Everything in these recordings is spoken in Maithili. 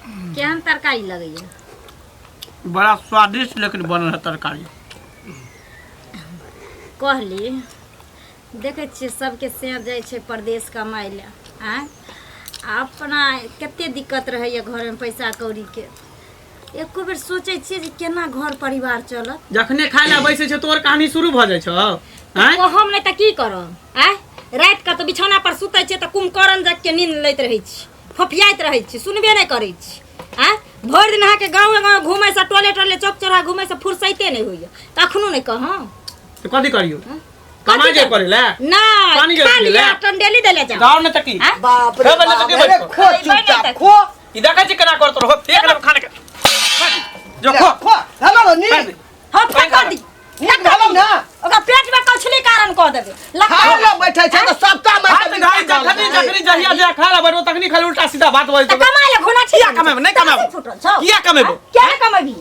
केहन तरकारी लगैया? बड़ा स्वादिष्ट लेकिन बनल है तरकारी। कहली देखै छियै सबके से जाइ छै परदेश कमाइ लए, आँय, आ अपना कते दिक्कत रहैया घरमे पैसा कौड़ीके। एको बेर सोचै छियै जे केना घर परिवार चलत। जखने खाय लए बैसै छै तोहर कहानी शुरू भऽ जाइ छौ। आँय? ओ हम नहि तऽ की करब? आँय, राति कऽ तऽ बिछौना पर सुतै छियै तऽ कुम्भकर्ण जग के नींद लैत रहै छी, फोफियाइत रहै छी, सुनबे नहि करै छी। आँय, भरि दिन अहाँके गाँवे गाँव घुमैसँ, टोले टोले चौक चौराहा घुमैसँ फुर्सैते नहि होइए, तखनो नहि कहौं। तऽ कथी करियौ? कमा जे करे ले ना पानी जे खा पी लिअ ले। टंडेली देले जाओ। जाओ ने तकी। आँय? बाप रे हे बल्ले बाप, तकी अरे बैठो। खो खैबै नहि चुपचाप तऽ। खो। ई देखै छी केना करत रहो, फेंक लेब खाने के। जो खो। खो हेलो नी। फेंक दे। हाँ, फेंक दी। नीक भेलौ ना? ओकरा पेट में कछली कारण कऽ देबै। खाय लए बैठे छै तऽ सबटा हाथ मारि घाई जखनी जखनी जहिया जहिया खाय ला बैठो तखनी खाली उल्टा सीधा बात बजै। तऽ कमाय ले घुना छी। किया कमेबै? नहि कमेबै। फुटल छौ। किया कमेबो? किया नहि कमेबी?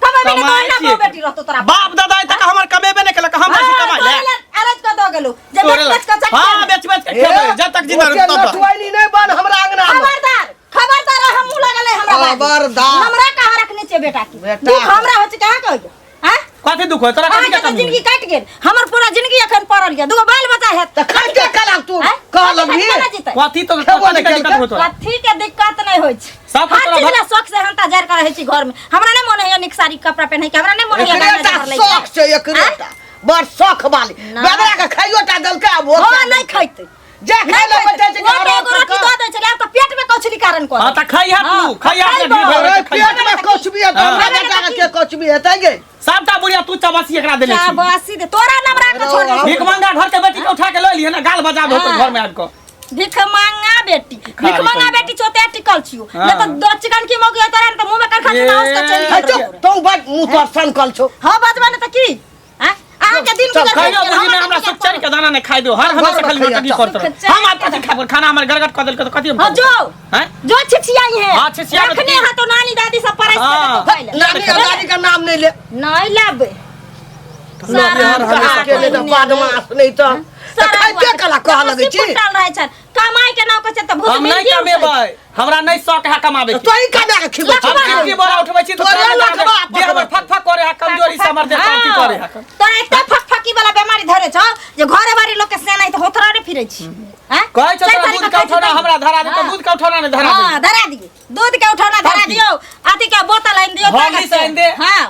कमेबी नहि तऽ कमाइ ओहिना छियै। बहु बेटी रहतौ तोरा। बाप दादा आइ तक हमर कमेबे नहि केलक, हम बेसी कमाइ ले। अरज कऽ दऽ गेलौ जे तोरे बेच लग। बेच कऽ चक्का। हाँ, बेच बेच के खेबै जब तक जिंदा रहब तब तक। नटुआइनी नहि बन हमरा अंगना मे। खबरदार, खबरदार, हम मुँह लगल है हमरा बाजू। खबरदार। हमरा कहाँ रखने छियै बेटा के? बेटा। दुख हमरा होइ छै कहाँ के होइए? आँय? कथी दुख होय तोरा? कथी अहाँके के तऽ कमी जिंदगी कटि गेल, हमर पूरा जिंदगी एखन पड़ल यऽ, दूगो बाल बच्चा हैत। तऽ खाइते कला तू आँय? कह कथी लगबी। खाइते केना जीतै? कथी तो खेबो कथी नहि के दिक्कत केलकै। होय तोरा? कथी के दिक्कत नहि होइ छै। सब हर तोरा चीज ला शौक से हंता जारि के रहै छी घरमे। हमरा नहि मोन होइए नीक साड़ी कपड़ा पहिनै के, हमरा नहि मोन होइए एकरे गहना टा जेवर लै के। शौख छै, एकरे आँय? टा बड़ शौख वाली। ना। बेदरा के खाइयो टा देलकै आ भोज। हँ, नहि खैतै। जे खाय लए बैठे छै ओ तऽ एगो रोटी दऽ दै छलै, आब तऽ पेट में कौछली कारण कऽ हाँ तऽ खइहा तू। हाँ, खइहा अपना खइबो। ढील भरि अरे के खइहा। पेट में कछुबी है तऽ हमरा हाँ। बेटा के के कछुबी हेतै गे? सबटा बुढ़िया तू चबासी एकरा देने छी। शाबाशी दे तोरा नमरा के छोड़ दे। भीख मंगा घर के बेटी के उठा के लऽ लिहे ना, गाल बजाबे होतौ हाँ। घर में आबि कऽ। भीख मांगा बेटी, भीख मांगा करी। बेटी चोते टिकल छियो। हाँ। नहीं तो दो चिकन की मौगी तोरा ने तो मुंह में करखा ए। चुना उसका चल है चुप तू, बड़ मुंह तोर सनकल छौ। हां, बजबा ने त की? हां, अहाँ के दिन चल, गुजर खइयो गेल, बुझी हमर में हमरा तऽ सुख के दाना नहीं खाइ दो, हर हमेशा घर में खाली खइया, नौटंकी चल। करत रहो। हम आज कथी खाबो? खाना हमर गड़गड़ कऽ देलकै तऽ कथी हम हाँ, खाबो? जो हैं? जो छिछियाई है। हाँ, छिछिया में रखने की? है तो नानी दादी सब पराइस के हाँ। देतो खाइ ले। नानी आ दादी का नाम नहीं ले। नहीं लाबे। सारा हर हमेशा के ले तऽ बदमाश नहीं तऽ तऽ सारा खाइते कला कह लगै छी। फुटल रहै छन, कमाई के नाम कहै छै तऽ भूत हम नहीं मिल गेल। कमेबै, हमरा नहीं शौक है कमाबे के। तोही कमा के खिबै हम छी। खिड़की बोरा उठबै छी तऽ तोरे तोरा लखबा देह हमर फक फक करे है, कमजोरी से हमर देह कांपी करे है। तोरा एते फकफकी वाला बीमारी धरे छौ जे घरे बारी लोग के सेनाई तऽ होथरा रे फिरै छी। हैं? कहै छौ चारि तोरा तारीख दूध के के खाइ छी उठौना तैं। हमरा धरा दे तऽ हाँ। दूध के उठौना नहीं धरा दे। हाँ, धरा दिए, दूध के उठौना धरा तब की? दियो, अथी के बोतल आनि दियो। हॉर्लिक्स ताकत से। आनि दे। हाँ,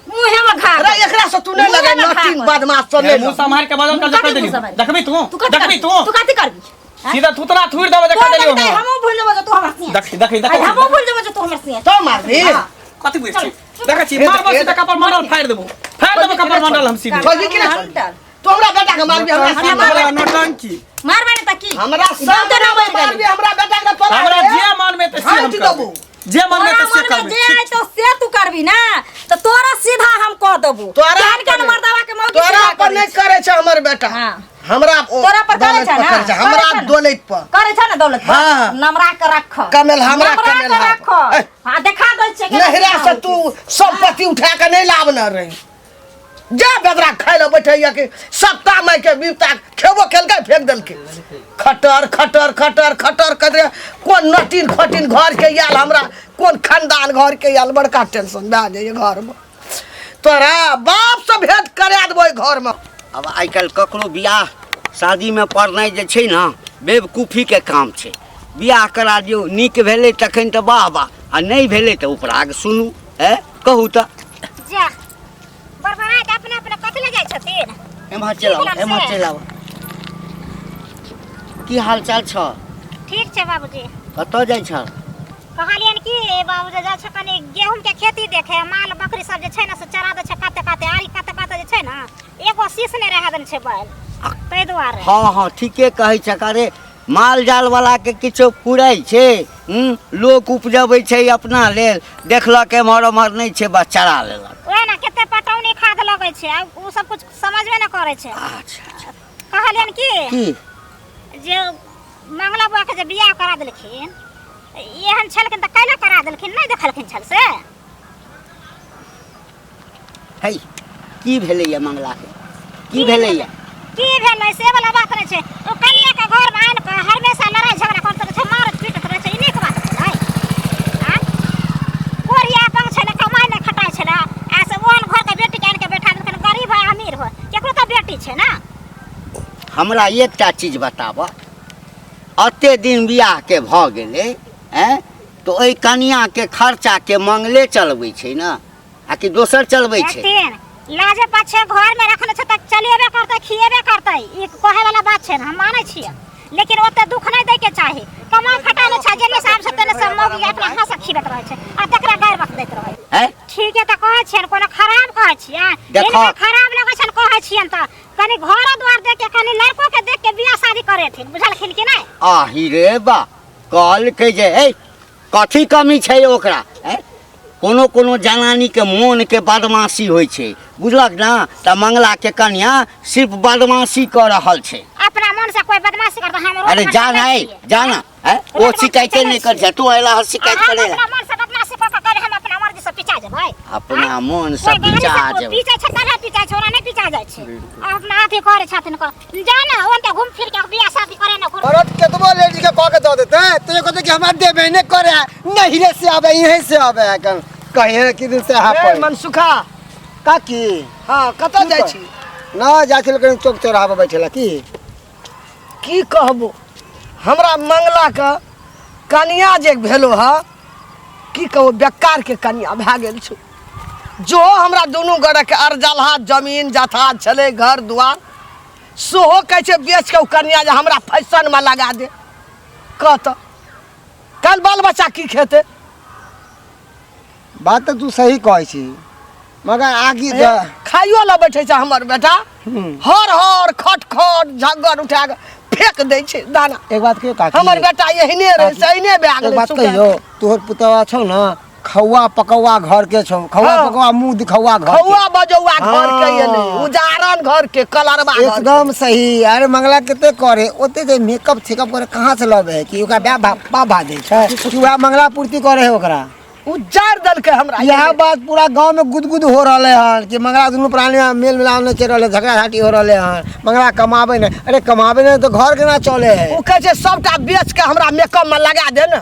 मुँहे में घा। अरे एकरा से तू नहीं लगे मुँहे में घा नटीन कर। बदमाश से नहीं मुंह सम्हार के बदल कर कथी कह देली। मुँह सम्हार? देखबी तू? तू कथी देखबी करबी? तू? तू कथी करबी? हैं? सीधा थुतरा थुड़ देबे जे तोर कह देली। लगतै हम हमहूँ भूल जेबो जे तू हमर सिंह। देखी देखी आइ देखी। हमहूँ भूल जेबो जे तू हमर सिंह। तो मारबी। हाँ। कथी बुझै छी? देखै छी, मारबो सीधा कपर मंडल फाड़ि देबो, फाड़ि देबो कपर मंडल हम सीधे। छोड़ी कि नहीं छोड़ी? तू हमरा बेटा के मारबी? हमरा नौटंकी सामने बड़ा नौटंकी। मारबे ने तऽ की? हमरा ई बहुते सामने ना मरि मारबी गेली। हमरा बेटा के पड़ा हमरा जे मन में ते से हम झाँटि करबै। देबो। जे मन में तोरा ते से मनमे करबै। जे आइ तो से तू करबी ना तऽ तोरा सीधा हम कह देबो। तोरा केहन केहन पर- मर्दावा के मौगी तोरा सीधा पर करै नहीं छै। करे छै हमर बेटा। हाँ। हमरा ओ तोरा पर करे दौलत छै पर ना? करे छै, करे हमरा छै ना? दौलत पर करे छै ना दौलत पर? हाँ। नमरा के रख। कमेल हमरा, नमरा कमेल के हमरा। रख। ए। हाँ, देखा दै छियै केना नहिरा सीधा से होइ तू छै। संपत्ति उठा के नहीं लाबने रही। जा बेदरा खाय लए बैठैया कि सप्ताह माय के बिपता खेबो केलकै फेंक देलकै। खटर खटर खटर खटर कर कोन नटीन खटीन घर के आयल, हमरा कोन खानदान घर के आयल, बड़का टेंशन भए जाइए घरमे। तोरा बाप से भेंट करा देबो ओहि घरमे। आब आइ काल्हि ककरो बियाह शादीमे पड़नाइ जे छै ने बेवकूफीके काम छै। बियाह करा दियौ, नीक भेलै तखन तऽ वाह वाह, आ नहि भेलै तऽ उपराग सुनू। ए कहू तऽ जा बड़बड़ा के अपने अपने कथी ले जाइ छथिन? एम्हर चलि आउ, की एम्हर भेलन से? चलि आउ। की हाल चाल छौ? ठीक छै बाबूजी। कतऽ जाइ छह? कहलियनि कि बाबूजी, जाइ छै कनि गेहूं के खेती देखे, माल बकरी सब जे छै ने से चरा दै छै काते काते, आरी काते काते जे छै ने एगो शीश नहि रहै देने छै बैल, ताहि दुआरे। हँ हँ, ठीके कहै छक। अरे माल जाल वाला के किछो फुराइ छै? हूँ, लोक उपजबै छै अपना लेल, देखलक एम्हर ओम्हर नहि छै, बस चरा लेलक। ओएह ने, कते पटौनी खाद लगै छै आ ओ सब कुछ समझबे नहि करै छै। अच्छा अच्छा। कहलियनि कि की जे मंगला बुआ के जे बियाह करा देलखिन, एहन छलखिन तऽ कैला करा देलखिन? नहि देखलखिन छल से? है, की भेलैया मंगला के? की भेलैया? की भेलै से वाला बात नहि छै, ओ कनिया के घर में आनि कऽ हमेशा लड़ाई झगड़ा करैत रहै छै, मारैत पीटैत रहै छै, ई नीक बात भेलै? आँय? हमरा एकटा चीज बताबऽ, एते दिन बियाहके भऽ गेलै, आँय, तऽ ओहि कनियाके खर्चाके मंगले चलबै छै ने, आ कि दोसर चलबै छै? देखथिन, लाजे पाछे घर में रखने छै तऽ चलेबे करतै, खिएबे करतै, ई कहै वाला बात छै ने, हम मानै छियै, लेकिन ओते दुख नहि दै के चाही। कमा खटा नहि छै, जेने से आब छै तेने से मौगी अपना हाथ से खिबैत रहै छै आ तकरा गारि बक दैत रहै हैं? ठीक है तऽ कहै छियनि, कोनो खराब कहै छियै? देखो। हिनका खराब लगै छनि कहै छियनि तऽ कनि घरो द्वार देख के, कनि लड़को के देख के बियाह शादी करेथिन, बुझलखिन कि नहि? आही रे बा, कहलकै जे ए कथी कमी छै ओकरा? हैं? कोनो कोनो जनानीके मोनके बदमाशी होइ छै, बुझलक ने? तऽ मंगलाके कन्या सिर्फ बदमाशी कऽ रहल छै। अपना मन से कोई बदमाशी करता, हम रोड अरे पर जा चलै ना, ए, छियै। जा ना, हैं? ओ रोड पर शिकायते चलै नहि करै छै, तू अयला हँ शिकायत हम करै लए। अपना मन से बदमाशी कऽ कऽ करै, हम अपना मर्जी से पिचा जेबै। अपना मन से कोई गाड़ी पिचा से जेबै। पीचै छै तबे पिचा छै, ओना नहि पिचा जाइ छै। अपना अथी करै छथिन कऽ जा ना, ओनते घूम फिर के बियाह शादी करे ना। औरत केतबो लेडीज के कह के दऽ देते तो ये कहते कि हमरा देबे नहीं करे है, नहिरे से आवे, यहीं से आवे है, कन कहिए कि दिन से हा ए पर मनसुखा काकी। हाँ, कतऽ जाइ छी? ना जाइ छी लेकिन चौक चौराहा पर बैठेला की। की कहबो, हमरा मंगला के कनिया जे भेलो ह, की कहबो, बेकार के कनिया भए गेल छौ। जो हमरा दुनू गोरे के अरजलहा जमीन जथा छलै, घर दुआर, सेहो कहै छै बेच के ओ कनिया जे हमरा फैशनमे लगा दे। कह तऽ काल्हि बाल बच्चा की खेतै? बात तऽ तू सही कहै छी, मगर आगे ए, खाइयो लए बैठे छै हमर बेटा, हर हर खट खट झग्गर उठा के फेंक दै छै दाना। एक बात कहियो काकी? हमर बेटा एहने रहै, से एहने भए एक गेलै। बात सुखा। कहियो, तोहर पुतवा छौ ने खौआ पकौआ घर के छौ, खौआ हाँ। पकौआ मुंह दिखौआ घर के। खौआ बजौआ घर के एलै, हाँ। उजारन घर के, कलरबा घर के। एकदम सही। अरे मंगला कते करे ओते जे मेकअप थेकअप करे कहाँ से लबे है? कि ओकरा बाप बाप भा दै छै कि वएह मंगला पूर्ति करे है ओकरा? उजार देलकै हमरा। यह बात पूरा गांव में गुदगुद हो रहले हन कि मंगला दुनू प्राणी में मेल मिलाप नहीं चल रहले, झगड़ा झाटी हो रहले हन, मंगला कमाबे नहीं। अरे कमाबे नहीं तो घर केना चले है? ओ कहै छै सबटा बेच के हमरा मेकअप में लगा दे ने,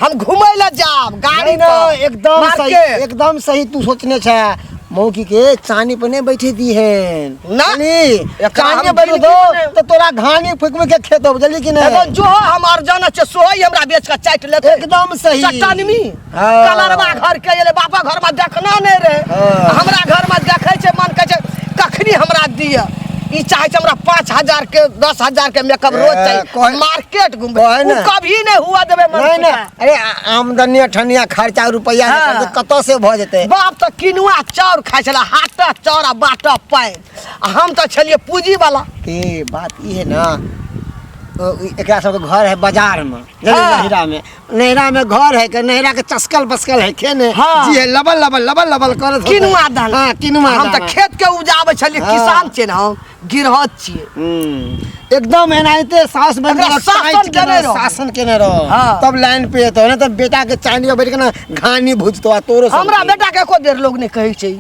हम घूमै लए जाब गाड़ी नहीं ना, पर, एकदम सही, मार्केट। एकदम सही तू सोचने छै। मौकी के चानी पर नहीं बैठे दी है ना। एकरा चानी हम बैठे जिंदगी दो में नहीं- तो तोरा घानी फूक के खेत हो, बुझली कि नहीं? एगो जो हम अर्जन छै सोही हमरा बेच के चाटि लेतै। एकदम सही। चट्टानमी हाँ। कलरवा घर के एलै, बापा घर में देखना नहीं रहे, हाँ। हमरा घर में देखै छै, मन कहै छै कखनी हमरा दिअ। ई चाहे छै हमरा 5000 के 10,000 के मेकअप रोज ए, चाहिए, मार्केट घूमबै। कहै उ ने। कभी नहीं हुआ देबै नहीं मनसुखा। नहीं, अरे आमदनी अठनिया खर्चा रुपया हाँ। नहीं खर्चा, कतऽ से भऽ जेतै? बाप तऽ किनुआ चाउर खाइ छलै, हाटक चाउर आ बाटक पानि, आ हम तऽ छलियै पूंजी वाला। ए बात ई है ना, एकरा सबके घर है बाजार में, बुझलियै? हाँ। नैहरा में, नैहरा में घर है के नैहरा के चस्कल बस्कल है के ने। हाँ। जी है लबल लबल लबल लबल करत होतै। किनुआ दाना। हाँ, किनुआ हम तऽ दाना। खेत के उपजाबै छलियै, हाँ। किसान छियै ने हम, गिरहत छियै। एकदम एनाहिते सास बन एकरा के शासन टाइट केने केने रहो। शासन केने रहो। हाँ। तब लाइन पे एतौ, नहि तऽ बेटा के चांदी पर बैठ के ना घानी भुजतो आ तोरो सब हमरा के। बेटा के एको बेर लोग नहीं कहै छै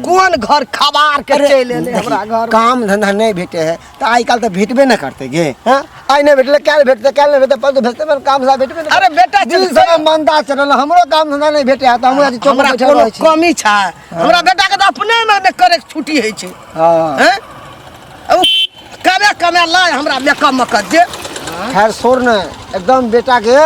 कोन घर खबार के अरे, चलि एलै देखी, हमरा घर। काम धंधा नहीं भेटे है तो आइ काल्हि तऽ भेटबे न करते गे। हाँ? आइ नहीं भेटले काल्हि भेटते, काल्हि नहीं भेटते परसू भेटते, पर काम धंधा भेटबे न अरे बेटा, दिल चल, से मंदा चलल, हमरो काम धंधा नहीं भेटे है तऽ हमहूँ चौक पर हमरा बैठल कोनो रहै छी। कमी छै? हमरा बेटा के तऽ अपने में नहि करे के छुट्टी होइ छै। हाँ। हैं? ओ कमे कमे लाय हमरा मेकअप में कर दे। खैर छोड़ ने, एकदम बेटा के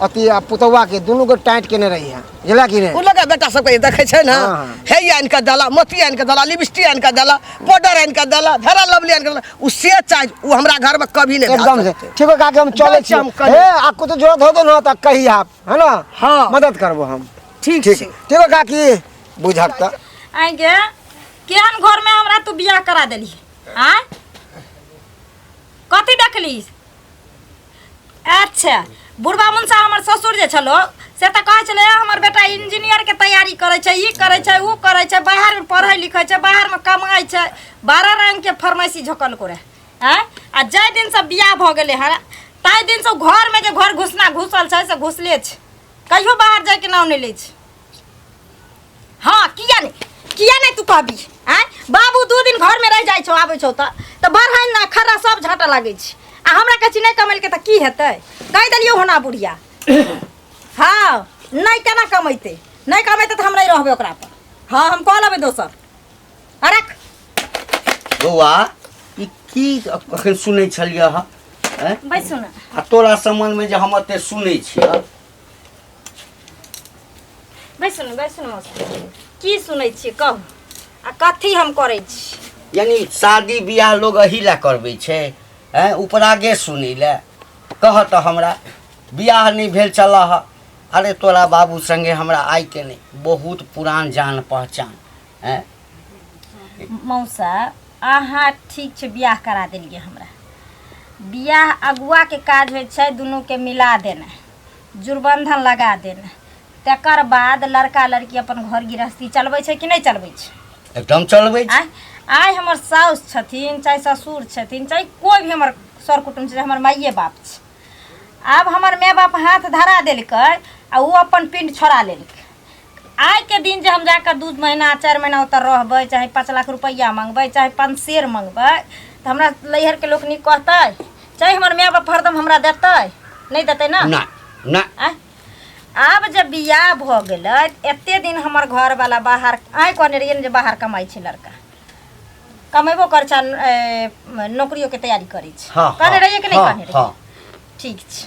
अथी आ पुतौआ के दुनू के टाइट केने रही है, बुझला कि नहीं? ओ लगा बेटा सबके देखै छै ने, हाँ। हे आनि कऽ देला, मोती आनि कऽ देला, लिपस्टिक आनि कऽ देला, पाउडर आनि कऽ देला, फेरा लवली आनि कऽ देला, ओ से चाही ओ हमरा घर में कभी नहीं एकदम भए से सकतै। ठीक है काकी, हम चले जाइ छी छी। हम कनी। हे आ कुछ जरूरत होतो ना तऽ कही आप, है ना? हाँ। मदद करबो हम। ठीक ठीक छै। ठीक है काकी, बुझक तऽ। आइ गे, केहन घर में हमरा तू बियाह करा देली? आँय, कथी देखली? अच्छा, बुढ़बा मुनसा हमर ससुर जे छलो से तऽ कहै छलै, हमर बेटा इंजीनियर के तैयारी करै छै, ई करै छै, ऊ करै छै, बाहरमे पढ़ै लिखै छै, बाहरमे कमाइ छै, 12 रंग के फरमाइशी झोकलको रहै। आँय, आ जाहि दिनसँ बियाह भऽ गेलै हँ ताहि दिनसँ घरमे जे घर घुसना घुसल छै से घुसले छै, कहियो बाहर जाइके नाम नहि लै छै। हाँ, किया नहीं, किया नहीं तू कहबी? आँय बाबू, 2 दिन घरमे रहि जाइ छौ, आबै छौ तऽ बढ़ाइन ना खर्रा सब झाँटऽ लागै छै, आ हमरा कहै छी नहि कमेलकै तऽ की हेतै? कहि देलियौ होना बुढ़िया। हाँ, नहि केना कमेतै? नहि कमेतै तऽ हम नहि रहबै ओकरा पर। हाँ, हम कऽ लेबै दोसर। रख बौआ, ई की अखन सुनै छलियै हँ आँय? बैसू ने। आ तोरा सम्बन्धमे जे हम एते सुनै छियै। बैसू ने, बैसू ने मौसा। की सुनै छियै कहू, आ कथी हम करै छी? यानी शादी बियाह लोग एही लए करबै छै, आँय, उपरागे सुनै लए? कह तऽ हमरा बियाह नहि भेल छलऽ हँ। अरे तोरा बाबू संगे हमरा आइके नहि, बहुत पुरान जान पहचान। आँय मौसा, अहाँ ठीक छै बियाह करा देलियै हमरा। बियाह अगुआके काज होइ छै दुनूके मिला देनाइ, जुड़बन्धन लगा देनाइ, तकर बाद लड़का लड़की अपन घर गृहस्थी चलबै छै कि नहि चलबै छै? एकदम चलबै छै। आइ आइ हमर साउस छथिन, चाहे ससुर छथिन, चाहे कोइ भी हमर सर कुटुम्ब छै, हमर माइए बाप छै। आब हमर माय बाप हाथ धरा देलकै आ ओ अपन पिंड छोड़ा लेलकै। आइके दिन जे हम जाकऽ 2 महीना 4 महीना ओतऽ रहबै, चाहे 5 लाख रुपैआ मङ्गबै, चाहे 5 शेर मङ्गबै, तऽ हमरा नैहरके लोक नीक कहतै? चाहे हमर माय बाप हरदम हमरा देतै? नहि देतै ने। नहि नहि। आँय, आब जे बियाह भऽ गेलै, एते दिन हमर घरवाला बाहर, आँय कहने रहियै ने जे बाहर कमाइ छै लड़का, कमेबो करै छै आ नौकरियोके तैयारी करै छै। हँ। कहने रहियै कि नहि? कहने रहियै। हँ। ठीक छै,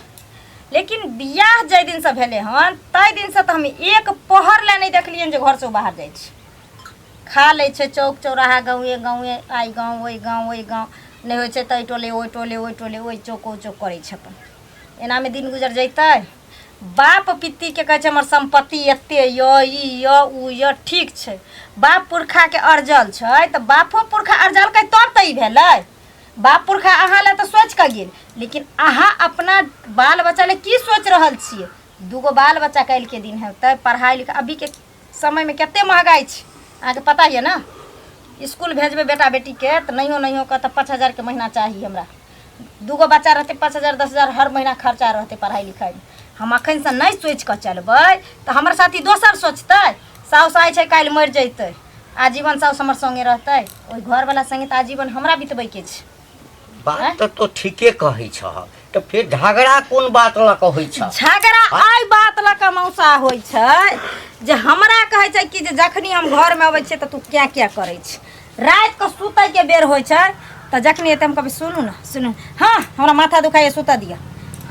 लेकिन बियाह जाहि दिनसँ भेलै हन ताहि दिनसँ तऽ हम एक पहर लए नहि देखलियनि जे घरसँ ओ बाहर जाइ छै। खा लै छै चौक चौराहा, गाँवे गाँवे, आइ गाँव ओहि गाँव ओहि गाँव, नहि होइ छै तऽ एहि टोले ओहि टोले, ओहि टोले ओहि चौक ओ चौक करै छै अपन। एनामे दिन गुजर जैतै? बाप पित्तीके कहै छै हमर सम्पत्ति एते यऽ, ई यऽ, ओ यऽ। ठीक छै, बाप पुरखाके अरजल छै तऽ बापो पुरखा अरजलकै तब तऽ ई भेलै। बाप पुरखा अहाँ लए तऽ सोचि कऽ गेल, लेकिन अहाँ अपना बाल बच्चा लए की सोचि रहल छियै? दूगो बाल बच्चा काल्हिके दिन हेतै, पढ़ाइ लिखाइ अभीके समयमे कते महगाइ छै अहाँके पता यऽ ने। इसकुल भेजबै बेटा बेटीके तऽ नहियो नहियो कऽ तऽ 5000के महीना चाही हमरा। दूगो बच्चा रहतै, 5000 10,000 हर महीना खर्चा रहतै पढ़ाइ लिखाइमे। हम एखनसँ नहि सोचि कऽ चलबै तऽ हमर साथी दोसर सोचतै। साउस आइ छै काल्हि मरि जैतै, आजीवन साउस हमर सङ्गे रहतै? ओहि घरवला सङ्गे तऽ आजीवन हमरा बितबैके छै। बात तऽ तो ठीके कहै छह, तऽ फेर झगड़ा कोन बात लऽ कऽ होइ छह? झगड़ा एहि बात लऽ कऽ मौसा होइ छै जे हमरा कहै छै कि जे जखनी हम घरमे अबै छियै तऽ तू क्या क्या करै छी। रातिके सुतैके बेर होइ छै तऽ जखनी एतै हम कहबै सुनू ने, सुनू, हँ हमरा माथा दुखाइए, सुतऽ दिअ,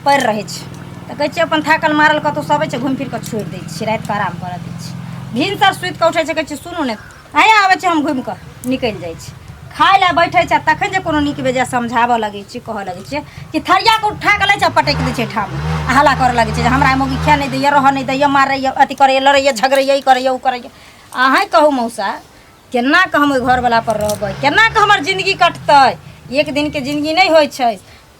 पड़ि रहै छै। तऽ कहै छियै अपन थाकल मारल कतहु से अबै छै, घुमि फिर कऽ छोड़ि दै छियै, रातिके आराम करऽ दै छियै। भिनसर सुति कऽ उठै छै, कहै छियै सुनू ने, अहेँ आबै छी हम, घुमि कऽ निकलि जाइ छी। खाय लए बैठै छै तखन जे कोनो नीक बेजाय समझाबऽ लगै छियै, कहऽ लगै छियै कि थरियाके उठा कऽ लै छै आ पटकि दै छै ठाम आ हल्ला करऽ लगै छै जे हमरा मौगी खाए नहि दैए, रहऽ नहि दैए, मारैए, अथी करैए, लड़ैए, झगड़ैए, ई करैए, ओ करैए। अहेँ कहू मौसा, केना कऽ हम ओहि घरवला पर रहबै? केना कऽ हमर जिन्दगी कटतै? एक दिनके जिन्दगी नहि होइ छै।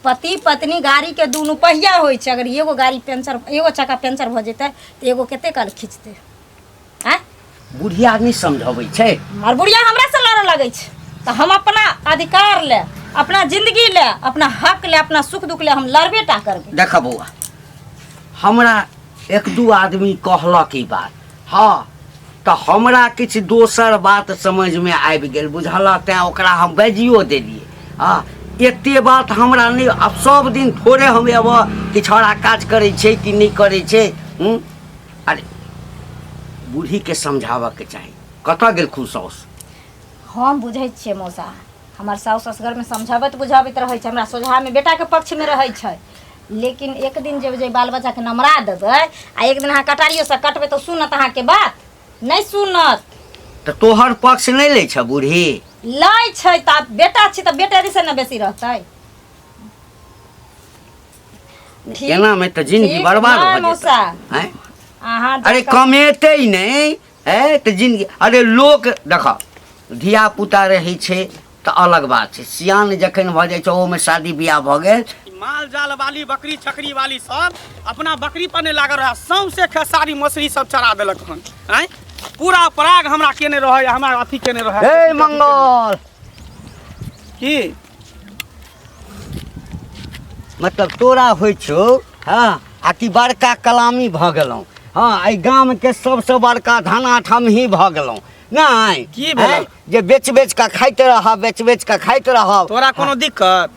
पति पत्नी गाड़ीके दुनू पहिया होइ छै, अगर एगो गाड़ी पेंचर, एगो चक्का पेंचर भऽ जेतै तऽ एगो कते काल खिचतै? आँय, बुढ़िया नहि समझबै छै? हमर बुढ़िया हमरासँ लड़ऽ लगै छै तऽ हम अपना अधिकार ले, अपना जिंदगी ले, अपना हक ले, अपना सुख दुख ले हम लड़बे टा करबै। देख बौआ, हमरा एक दू आदमी कहलक ई बात, हँ, तऽ हमरा किछु दोसर बात समझमे आबि गेल, बुझलक? तैँ ओकरा हम बाजियो देलियै। हँ, एते बात हमरा नहि। आब सब दिन थोड़े हम एबऽ कि छौड़ा काज करै छै कि नहि करै छै। हूँ, अरे बूढ़ीके समझाबऽके चाही। कतऽ गेलखुन साउस? हम बुझै छियै मौसा, हमर साउस असगरमे समझाबैत बुझाबैत रहै छै, हमरा सोझामे बेटाके पक्षमे रहै छै, लेकिन एक दिन जे जे बाल बच्चाके नमरा देबै आ एक दिन अहाँ कटारियोसँ कटबै तऽ सुनत अहाँके बात? नहि सुनत। तऽ तोहर पक्ष नहि लै छ बूढ़ी? लै छै तऽ आब बेटा छै तऽ बेटा दिस ने बेसी रहतै। ठीक। एनामे तऽ जिंदगी ठीक, बर्बाद नहि भऽ मौसा। जेतै। आँय? अहाँ अरे जकाँ- कमेतै नहि है तऽ जिंदगी। अरे लोक देख, धिया पुता रहै छै तऽ अलग बात छै, सियान जखन भऽ जाइ छै, ओहोमे शादी बियाह भऽ गेल। माल जाल वाली, बकरी छकरी वाली सब अपना बकरी पर नहि लागल रहै, सौंसे खेसारी मसुरी सब चरा देलक हन। आँय, पूरा पराग हमरा केने रहै, हमरा अथी केने रहै। हे मंगल, की मतलब तोरा होइ छौ? हँ, आ कि बड़का कलामी भऽ गेलहुँ? हँ, एहि गामके सबसँ बड़का धनाठ हमही भऽ गेलहुँ नहि? की भेलै? आँय? जे बेच बेच कऽ खाइत रहब, बेच बेच कऽ खाइत रहब। तोरा कोनो दिक्कत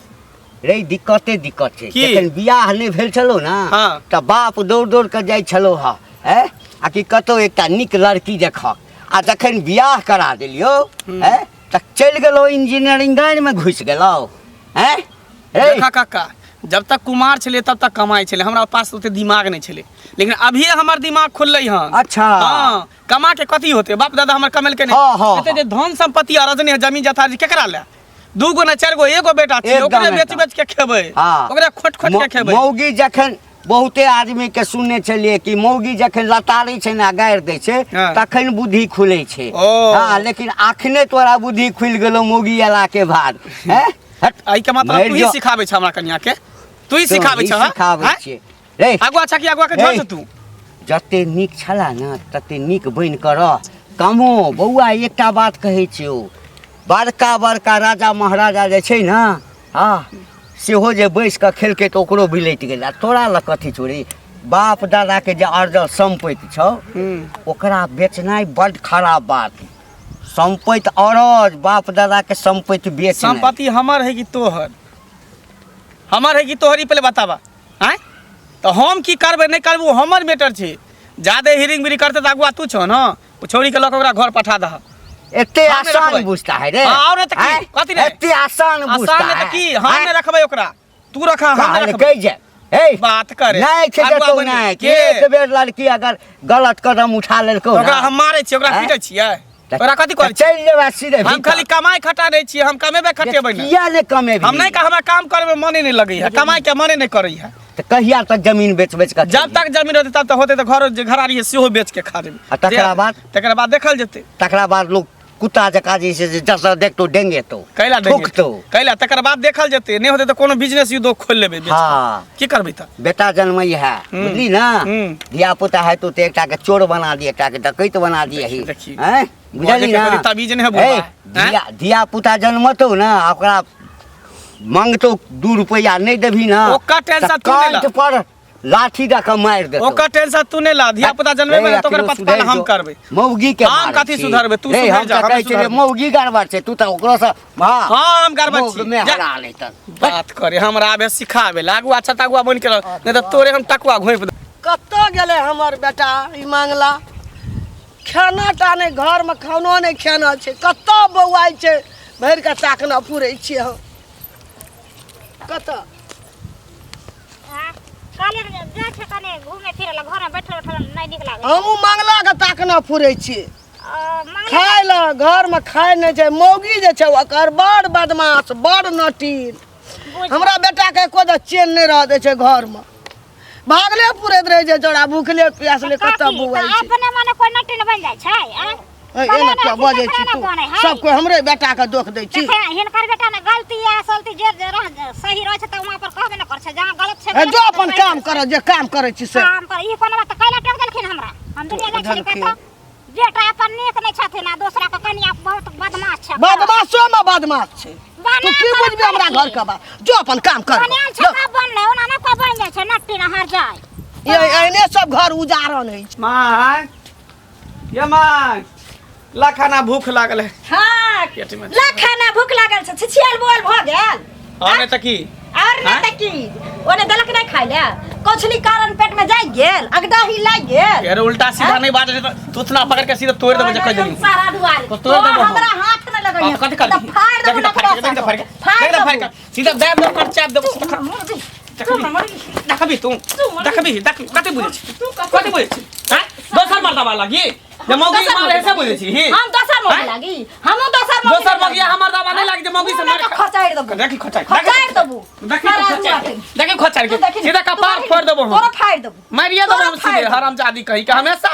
रे? दिक्कते दिक्कत छै। की? जखन बियाह नहि भेल छलौ ने, हाँ। तऽ बाप दौड़ दौड़ कऽ जाइ छलौ हँ, ऐं, आ कि कतौ एकटा नीक लड़की देखक। आ जखन बियाह करा देलियौ, ऐं, तऽ चलि गेलहुँ इंजीनियरिंग लाइनमे घुसि गेलहुँ। हैं रे देखा काका, जब तक कुमार छलै तब तक कमाइ छलै, हमरा पास ओते दिमाग नहि छलै, लेकिन अभिये हमर दिमाग खुललै हन। अच्छा। हाँ, कमा के कथी होते, बाप दादा हमर कमेलकै नहि। हाँ, हाँ, एते जे धन संपत्ति अरजने है, जमीन जथा जे केकरा ले, दू गो ने चारि गो एगो बेटा छै, एकदम, ओकरे बेच एकदम। बेच के खेबै, हाँ। ओकरे खोट खोट के खेबै। मौगी जखन बहुते आदमी के सुनने छलियै कि मौगी जखन लतारै छै ने गारि दै छै हाँ। तखन बुद्धि खुलै छै। ओ। हाँ, लेकिन अखने तोरा बुद्धि खुलि गेलौ मौगी अयला के बाद। हैं? हट। एहि के मतलब मरि तू ही जो। सिखाबै छ हमरा कनिया के, तू ही सिखाबै तोही छ, हाँ? सिखाबै हाँ? छियै रे। अगुआ छ कि अगुआ के रे। झोर तू जते नीक छला ने तते नीक बनि कऽ रह। कमो बौआ, एकटा बात कहै छियौ, बड़का बड़का राजा महाराजा जे छै ने, हँ, सेहो जे बैस कऽ खेलकै तऽ ओकरो बिलटि गेलै। आ तोरा लग कथी छौ रे? बाप दादाके जे अर्जल सम्पत्ति छौ ओकरा बेचनाइ बड्ड खराब बात। सम्पत्ति अरज, बाप दादाके सम्पत्ति बेचनाइ। संपत्ति हमर है कि तोहर? हमर है कि तोहर, ई पहिले बताबा। आँय, तऽ हम की करबै नहि करबै ओ हमर मैटर छै। जादे हिरिंग बिरिंग करतै तऽ अगुआ तू छौ ने, ओ छौड़ीके लऽ कऽ ओकरा घर पठा दह। एते हम नहि आसान रखबै। बुझता है रे? हाँ, और नहीं तऽ की? आँय? कथी रे? एते आसान बुझता आसान नहि तऽ की, हम आँय? नहि रखबै ओकरा, तू रखा, हम नहि रखबै। कहलकै जे हे बात करे नहि छै अगुआ देतौ बनि नहि के? एक बेर लड़की अगर गलत कदम उठा लेलकौ तऽ ओकरा ना, हम मारै छियै, ओकरा आँय? पीटै छियै, तऽ ओकरा कथी करै छियै? चलि जेबै सीधे हम भीतर। खाली कमाइ खटा दै छियै, हम कमेबै खटेबै नहि। किया नहि कमेबही? हम नहि, हमरा काम करबै मने नहि लगैया, कमाइ के मने नहि करैया। तऽ कहिया तक जमीन बेच बेच कऽ जब तक जमीन रहतै तब तक होतै, तऽ घर जे घरारी है सेहो बेच के खा देबै। आ तकरा बाद? तकरा बाद देखल जेतै। तकरा बाद लोग कुत्ता जकाँ जे छै से जतऽ देखतौ डेंगेतौ, कैला डेंगेतौ? थूकतौ। कैला? तकर बाद देखल जेतै, नहि होतै तऽ कोनो बिजनेस उद्योग खोलि लेबै बेच कऽ। हाँ। की करबै तऽ? बेटा जन्मै है, बुझली ना, धिया पुता हेतौ तऽ एकटा के चोर बना दिए, एकटा के डकैत बना दिए ही। देखी। हैं, बुझली बजैके ना? कनी तमीज नहि है बुढ़बा, ए, हैं? धिया पुता जन्मतौ ना, आ ओकरा मंगतौ 2 रुपैआ नहि देबही ना, ओकर टेंशन तऽ तू नहि ल। कंठ पर लाठी दऽ कऽ मारि देतौ। ओकर टेंशन तू नहि ला, धिया पुता जन्मेबै ने तऽ ओकर पतपाल हम करबै। मौगी के हम मारै कथी छी। सुधरबै? तू रे, सुधरि हम जा, तऽ हम कहै छियै जे सुधरबै। मौगी गड़बड़ छै, तू तऽ ओकरो सँ हाँ, हाँ, हम गड़बड़ मौग छी। मे जा। हरा लेतन। बात करे हमरा आबे सिखाबे ला, अगुआ छता अगुआ बनि के रह, नहि तऽ तोरे हम टकुआ घोंपि देब। कतऽ गेलै हमर बेटा ई मांगला? खाना टा नहि, घरमे खानो नहि खेना छै, कतऽ बौआइ छै भरि कऽ ताकना पुरै छियै हम। कतऽ कहलियै ने जाइ छै कने घूमे फिरे लए, घरमे बैठल बैठल नहि नीक लागै। हमहूँ मंगलाके ताकना फुरै छियै। मंगला खाय लए घरमे खाय नहि छै। मौगी जे छै ओकर बड़ बदमाश, बड़ नटीन। हमरा बेटाके एको दा चैन नहि रह दै छै घरमे, भागले पुरैत रहै छै चौड़ा, भूखले प्यासले कतऽ काकी, बौआइ तऽ छै। अपने मने कोइ नटीन बनि जाइ छै, आँय? ए, एना किया बजै छी तू? सब कोइ हमरे बेटाके दोख दै छी। देखे, हिनकर बेटा ने गलती या सलती जे जे रह सही रहै छै तऽ वहाँ पर कहबे ने करै छै, जहाँ गलत छै ए, गलत जो छै, अपन तऽ काम कर, जे काम करै छी से काम कर। ई कोनो बात कैला टोक देलखिन हमरा? हम दुनिया जाइ छली बुझलखिन। कतऽ, बेटा अपन नीक नहि छथिन आ दोसरा के कनिया बहुत बदमाश छै। बदमाशो में बदमाश छै। बना तू की कऽ बुझबी हमरा रखै घर के बात? जो अपन काम कर। बनायल छै तब बनलै, ओना नहि कोइ बनि जाइ छै नट्टी न हर जाय। ये एहने सब घर उजारन होइ छै। माय, ये माय, ला खाना, भूख लागल है। हाँ, पेट में ला खाना, भूख लागल छै, छिछियाल बोल भऽ गेल। और नहि तऽ की? और नहि आँय? तऽ की, ओने देलक नहि खाइ लए, कौछली कारण पेट में जाइ गेल, अगदाही लागि गेल। यार, उल्टा सीधा नहीं बात है तो तुतना पकड़ के सीधा तोड़ देबो जे कह देली। सारा दुआरे तो तोड़ देबो हम। हमरा हाथ न लगैया। हाँ, कथी कर तऽ फाड़ देबो। देखी तऽ फाड़ के, देखी तऽ फाड़ के, फाड़ देखी तऽ फाड़ देबो। के, सीधा दाबि देबो, पर चाप देबो। देखबी तू, देखबी, देख कथी बुझै छी, कथी बुझै छी? हैं, दोसर मर्दबा लागी जे मौगी दोसर मारे से मौगी बुझै छी ही? हम दोसर मौगी हैं? लागी, हमहूँ दोसर मौगी दोसर लागी। मौगी हमर दबा नहीं लागी जे मौगी से मुँह में मार तो खचारि देबो। देखी खचारि, खचारि देबो। देखी तो सारा खचारि दुआरे। देखी खचारि तू के देखी ने, सीधा तू कपार देखी फोड़ ने, देबो हम। तोरो फाड़ि देबो। मारिए देबो हम तोरो फाड़ि सीधे। देबो। हरामजादी कही के हमेशा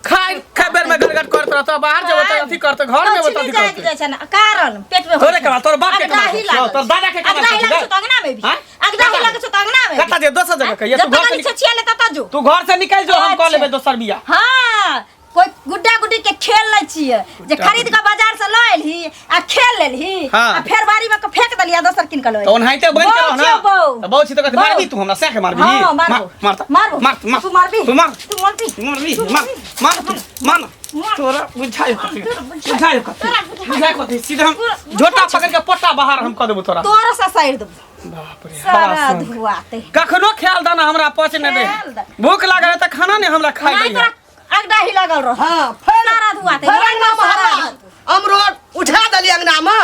खाइ खाइ बेर में गड़गड़ करत रहतो, बाहर जेबो तऽ अथी करतो, घर में जेबो तऽ अथी कौछली जागि करतो। जाइ छै ने, कारण पेट में तोरे कमा, तोर बाप के कमा, अगदाही लागल तोर दादा के कमा। अगदाही लागल छौ तऽ अंगना में भी, हाँ? अगदाही लागल छौ तऽ अंगना में भी। कतऽ जे दोसर जगह कहिया? तू जतऽ घर से कनी छछिया ले ततऽ जो। तू घर से निकल जो, हम कऽ अच्छा। लेबै दोसर बियाह। हाँ, कोई गुड्डा गुड्डी के खेल नहीं छियै जे खरीद के बाजार से लऽ एलही आ खेल लेलही हाँ। आ फेर बाड़ी में के फेंक देलही आ दोसर कीन के लऽ तऽ ओनाहिते बनि के रह ना। बौ तऽ बौ छी तऽ कथी बौ। मारबी तू हमरा? सएह के मारबी? हाँ, मारबो। मार, मार, मारबो। मार, मार। तू मारबी? तू मार। तू मारबी? मारबी? तू मार, मार, तू मार। मार। तोरा बुझाइ कथी? तोरा बुझाइ। बुझाइ कथी? तोरा बुझाइ। बुझाइ कथी? सीधा हम तोरा झोटा बुझाइ। पकड़ के पोटा बाहर हम कऽ देबो तोरा। तोरा ससारि देबो। बाप रे, सारा हरासन। धुआते कखनो ख्याल दाना हमरा पच नहि दे। ख्याल दाना। भूख लागल है तऽ खाना नहि हमरा खाइ नहीं दैया। तोरा अगदाही लागल रह। हाँ, फेर सारा धुआते। फेर अंगनामे हल्ला। अमरोट उठा देली अंगनामे,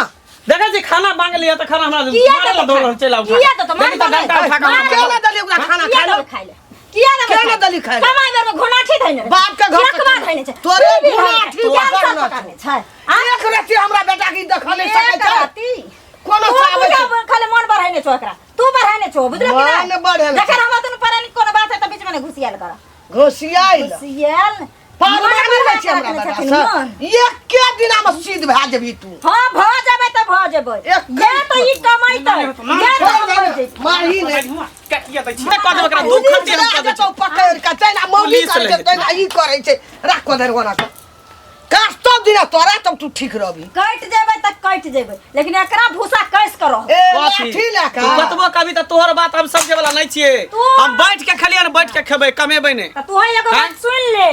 देखै छी खाना मांग लिया तऽ खाना हमरा किया मारै देतौ ला दौड़ल खाय? चलि आउ किया देतौ? मार देखी तऽ देबै। डंटा उठा कऽ मार हमरा केना देली ओकरा खाना किया खाय देबै लए? खाय लए? किया देबै किया खाय नहि लए? देली खाय लए? कमाइ बेरमे घोनाठी धैने रहै। बाप के घर से लकवा धैने छै। तोरे तू भी घोनाठी धैने छै। पकड़ने कैंसर पकड़ने छै। आ? एक रत्ती हमरा बेटा के ई देखऽ नहि सकै एक छै राती। कोनो तू से आबै छै। बुझा खाली मन बढ़ेने छौ एकरा। तू बढ़ेने छौ, बुझलह कि नहि? मन बढ़ेने जखन छै। हमरा दुनू प्राणी कोनो बात है तऽ बीचमे नहि घुसियाल कर। घोसियाइल घुसियाल। पार मन मानि लै छै बढ़ा हमरा कऽ बेटा रखने से। छथिन मन। एके दिनामे सिद्ध भए जेबही तू हाँ भऽ जेबै तऽ भऽ जेबै। एक जे तऽ ई कमैतै, जे तऽ हम कमैतै। मारही नहि काटिया दै छी कऽ देब एकरा दू खट्टी हम कऽ दै छी पकड़ के तैना मौगी पुलिस करै लए छै जेतै। तैना ई करै छै राख को धरि ओना कऽ काज तब दिना तोरा तब तू ठीक रहबी कटि जेबै तऽ कटि जेबै लेकिन एकरा भूसा कैस कऽ रहब ए कथी? लाठी लए तू कऽ कतबो कभी तऽ तोहर बात हम समझे वाला नहीं छियै तू- हम बैठ के खेलियै ने बैठ के खेबै कमेबै नहि तऽ तू एगो हैं? बात सुन ले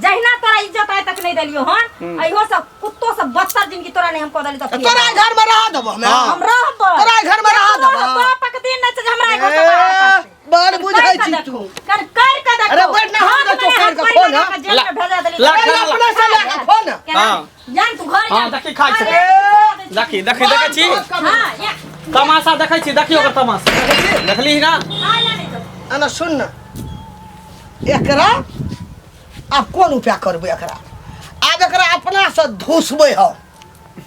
जहिना तोरा इज्जत आइ तक नहीं देलियो हन अइहो सब कुत्तो सब बदतर जिंदगी तोरा नहीं हम कऽ देली तऽ फेर तोरा घर में रह देबो हमे हाँ। हम रहबै तोरा घर में रह देबो। बापक दिन नहीं छै जे हमरा घर से बाहर ए, करतै। बड़ बुझै कर छी के तू देखू, कर कर के देखू अरे बैठ ना, हम हाथ देखो, में कर हाथ के पकड़ फोन, लगा के जेल में भेजा देली ला, अरे अपने से लए के खो ना केना? हाँ। जान तू घर हाँ, जान। देखी खाइ छै। अरे, देखी देखी देखै छी हाँ, या। तमाशा देखै छी देखियौ ओकर तमाशा देखली ना आइ ला नहीं तो। एना सुन ना एकरा आब कोन उपाय करबै एकरा आब एकरा अपना से धुसबै हम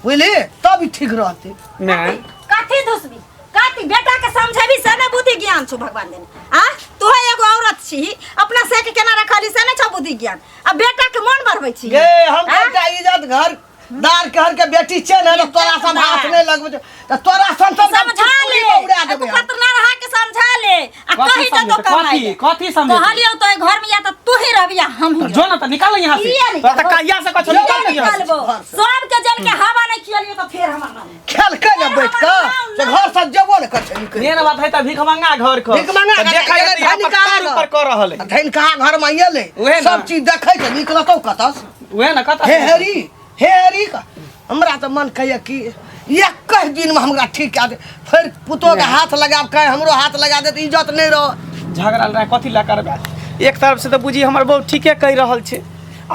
बुझली तब ई ठीक रहतै नहि कथी धुसबी कथी बेटा के समझेबी से ने बुद्धि ज्ञान छौ भगवान देने आ तू एगो औरत छी अपना से के केना रखली से ने छौ बुद्धि ज्ञान आ बेटा के मन बढ़बै छी गे हम बेटा इज्जत घर दार घर के बेटी छै ने तऽ तोरा सब हाथ नहि लगबै छौ तऽ तोरा सन सन समझा ले उड़ा देबै तू पतना रहा के समझा ले आ कथी कही दे तो समझेतै? कमाई कथी? कथी समझेतै? कहलियौ तो घर में या तो तू ही रहबी या हम ही जो ना तऽ निकाल यहाँ से किया निकालबो? तोरा तऽ कहिया से कछो निकाल यहाँ से। निकालबो सबके जन के हवा नहीं खियलियो तो फेर हमर नाम खेलकै ने बैठ कऽ से घर से जेबो ने कर छै निकलि मेन बात है तऽ भीख मंगा घर के भीख मंगा तऽ घर देखै के, है धन तऽ यहाँ पर कहाँ तार ऊपर कऽ रहल है धनि कहाँ घर में एलै उहे ने। सब चीज देखै छै निकलतौ कतऽ से उहे ने कतऽ हे हेरी हे हेरी का हमरा तऽ मन कहैया कि एकहि दिनमे हमरा ठीक कए दे फेर पुतोहके हाथ लगाब कहे हमरो हाथ लगा दे तऽ इज्जत नहि रह झगड़ा लड़ाइ कथी लए करबै एक तरफ से तऽ बुझी हमर बहुत ठीके कहि रहल छै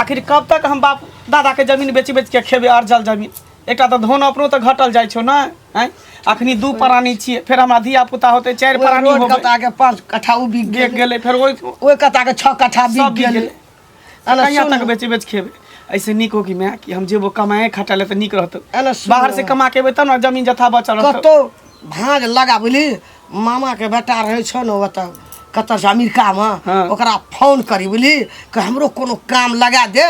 आखिर कब तक हम बाप दादाके जमीन बेच बेच के खेबै अरजल जमीन एकटा तऽ धन अपनो तऽ घटल जाइ छौ ने आँय अखनी दू प्राणी छियै फेर हमरा धिया पुता होतै चारि ओहि प्राणी रोड होबै कता के 5 कट्ठा ओ बिक गेल गेलै गेलै फेर ओहि ओहि कता के 6 कट्ठा सब बिक बिक गेलै गेलै एना कहिया सुन तक बेच बेच खेबै ऐसे नीक हो कि माय कि हम जेबो कमाए खटा ले तऽ नीक रहतौ एना सुन बाहर से कमा के एबै तब ने जमीन जथा बचल रहतौ कतौ भाँज लगा बुझली मामा के बेटा रहै छौ ने ओतऽ कतऽ से अमेरिकामे हाँ। ओकरा फोन करी बुझली कि हमरो कोनो काम लगा दे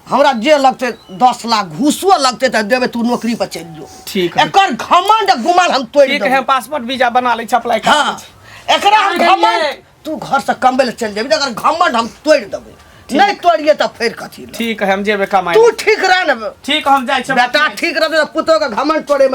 हमरा जे लगतै 10 लाख घूसो लगतै तऽ देबै तू नौकरी पर चलि जो ठीक है। एकर घमंड गुमान हम तोड़ि ठीक है देबै पासपोर्ट वीजा बना लै छी अप्लाई कर हाँ दै छी। एकरा हम कहाँ घमंड गेलियै? तू घर से कमबै लए चलि जेबही तऽ एकर घमंड हम तोड़ि देबै नहि तोड़िए तऽ फेर कथी लए ठीक है हम जेबै कमाए तू ठीक रह ने ठीक हम जाइ छी बेटा ठीक रहतै तऽ पुतोह के घमंड तोड़े मे